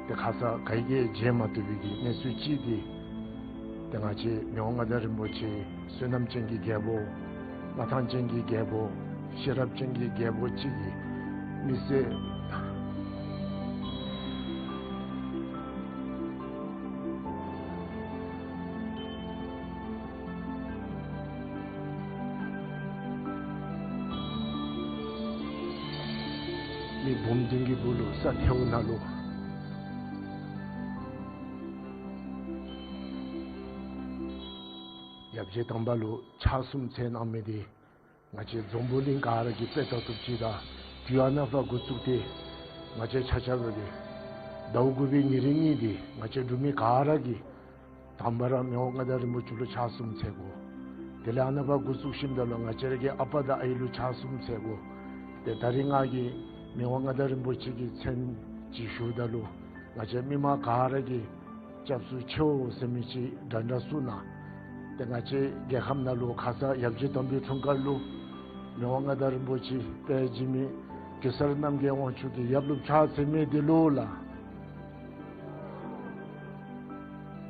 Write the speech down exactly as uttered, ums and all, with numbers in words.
ཏེ་ཁ་ཙ་ག་གིས་ཡང་མཇལ་མ་བཏུབ་པའི་གི་གནས་ཚུལ་ཅིག་འདི་ཏེ་ང་བཅས་མི་དབང་མངའ་བདག་རིན་པོ་ཆེ་བསོད་ནམས་ཅན་གྱི་རྒྱལ་པོ་མངའ་ཐང་ཅན་གྱི་རྒྱལ་པོ་ཤེས་རབ་ཅན་གྱི་རྒྱལ་པོ་ཅིག་གི་མི་ཚེ་མི་འབུམ་བདུན་གྱི་སྦུག་ལུ་ས་ཐལཝ་ནང་ལུ་ཡབ་རྗེ་དམ་པ་ལུ་ཕྱག་གསུམ་འཚལ་གནང་མི་འདི་ང་བཅས་འཛམ་བུ་གླིང་ག་ར་གིས་དཔེ་ལྟ་བཏུབ་ཅིག་དང་དུས་ཨ་ནཱ་ཕར་འགོ་བཙུགས་ཏེ་ང་བཅས་ཆ་ཁྱབ་ཀྱིས་ཟླཝ་དགུ་པའི་ཉེར་གཉིས་འདི་ང་བཅས་འབྲུག་མི་ག་ར་གིས་དང་པ་ར་མི་དབང་མངའ་བདག་རིན་པོ་ཆེ་ལུ་ཕྱག་གསུམ་འཚལ་དགོ། དེ་ལས་ཨ་ནཱ་ཕར་འགོ་བཙུགས་ཞིནམ་ད་ལུ་ང་བཅས་ར་གི་ཨ་པ་དང་ཨའི་ལུ་ཕྱག་གསུམ་འཚལ་དགོ། ཏེ་ད་རིས་ང་གིས་མི་དབང་མངའ་བདག་རིན་པོ་ཆེ་གི་མཚན་ཅིག་ཞུཝ་ད་ལུ་ང་བཅས་མི་མང་ག་ར་གིས་སྐྱབས་སུ་མཆིའོ་ཟེར་མི་ཅིག་འདྲ་འདྲ་གསུངས་གནང་། ཏེ་ང་བཅས་རྒྱལ་ཁམས་ནང་ལུ་ཁ་ཙ་ཡབ་རྗེ་དམ་པའི་འཁྲུངས་སྐར་ལུ་མི་དབང་མངའ་བདག་རིན་པོ་ཆེ་དཔལ་འཇིགས་མེད་གེ་སར་རྣམ་རྒྱལ་དབང་ཕྱུག་གི་ཡབ་ལུ་ཕྱག་འཚལ་མི་འདི་ལུ་ལགས།